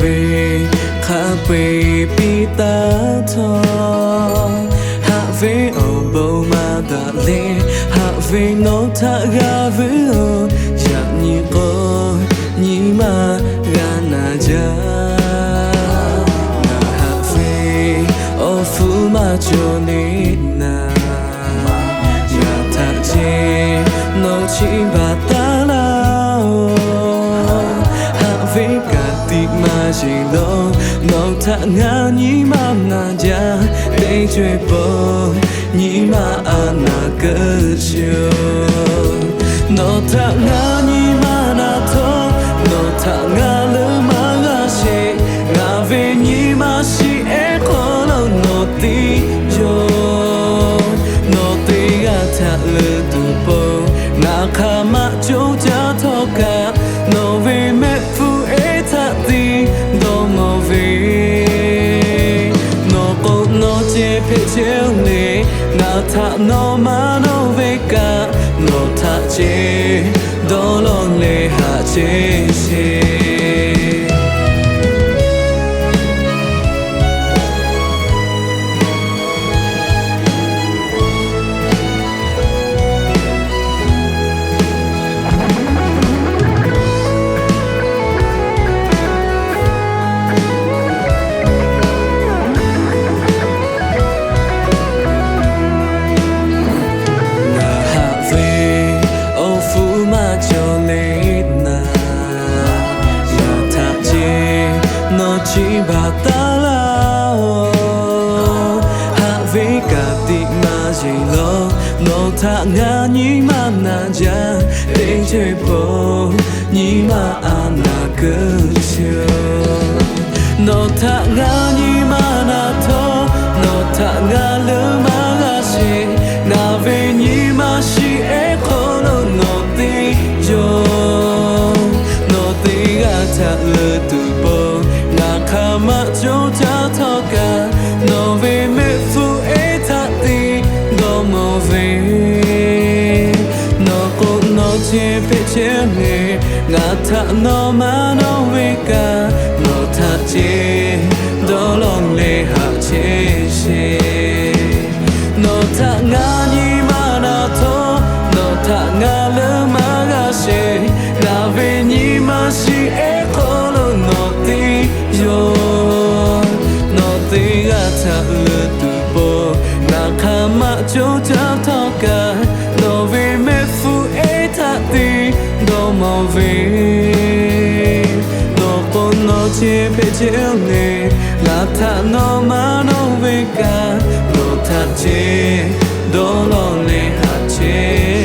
ve hk'a peu-eˬ piˇ taˍ htawˇ, haꞈ ve awˬ bon maˇ daꞈ le. Haꞈ ve nawˬ htaꞈ g'a vuiˬ-oˬ, yaꞈ nyi k'o nyi ma g'a na jaˇ. Ngaˬ haꞈ ve awˬ hpfuhˇ maˇ cawˬ le naˍ, yaꞈ htaꞈ ce nawˬ chiˇ baˬ taˍ laˇ-oˬ. Haꞈ ve ka tiꞈ maˇ yeˬ lawˬ, nawˬ htaꞈ ngaˬ nyi ma na jaˇ. Teˇ co-e pon nyi ma a naˍ keu shuˍ, nawˬ htaꞈ ngaˬ nyi ma na htawˇ, nawˬ htaꞈ ngaˬ leuˉ maˇ g'a sheˍ. Ngaˬ ve nyi ma shiˍ ehˉ hk'aw lo nawˬ tiˉ yoˬ. Nawˬ teˇ g'aˇ htaꞈ leuˉ tuˬ pon ngaˬ hk'aˬ ma co caˇ htawˇ kaꞈ, nawˬ ve mehˆ hpfuhˇ ehˉ htaꞈ tiˉ dawˇ mawˬ ve, nawˬ k'o nawˬ ceh hpehꞈ chehˇ le. Ngaˬ htaꞈ nawˬ maˇ nawˇ ve kaꞈ, nawˬ htaꞈ ce dawˇ lawˬ leh haꞈ chehˇ sheˍ. Ngaˬ haꞈ ve awˬ hpfuhˇ maˇ cawˬ le naˍ, yaꞈ htaꞈ ce nawˬ chiˇ baˬ taˍ laˇ-oˬ. Haꞈ ve ka tiꞈ maˇ yeˬ lawˬ, nawˬ htaꞈ ngaˬ nyi ma na jaˇ. Teˇ co-e pon nyi ma a naˍ keu shuˍ, nawˬ htaꞈ ngaˬ nyi ma na htawˇ, nawˬ htaꞈ ngaˬ leuˉ maˇ g'a sheˍ. Ngaˬ ve nyi ma shiˍ ehˉ hk'aw lo nawˬ tiˉ yoˬ. Nawˬ teˇ g'aˇ htaꞈ leuˉ tuˬ pon ngaˬ hk'aˬ ma co caˇ htawˇ kaꞈ, nawˬ ve mehˆ hpfuhˇ ehˉ htaꞈ tiˉ dawˇ mawˬ ve, nawˬ k'o nawˬ ceh hpehꞈ chehˇ le. Ngaˬ htaꞈ nawˬ maˇ nawˇ ve kaꞈ, nawˬ htaꞈ ce dawˇ lawˬ leh haꞈ chehˇ sheˍ. Nawˬ htaꞈ ngaˬ nyi ma na htawˇ, nawˬ htaꞈ ngaˬ leuˉ maˇ g'a sheˍ. Ngaˬ ve nyi ma shiˍ ehˉ hk'aw lo nawˬ tiˉ yoˬ. Nawˬ teˇ g'aˇ htaꞈ leuˉ tuˬ pon ngaˬ hk'aˬ ma co caˇ htawˇ kaꞈ, nawˬ ve mehˆ hpfuhˇ ehˉ htaꞈ tiˉ dawˇ mawˬ ve, nawˬ k'o nawˬ ceh hpehꞈ chehˇ le. Ngaˬ htaꞈ nawˬ maˇ nawˇ ve kaꞈ, nawˬ htaꞈ ce dawˇ lawˬ leh haꞈ chehˇ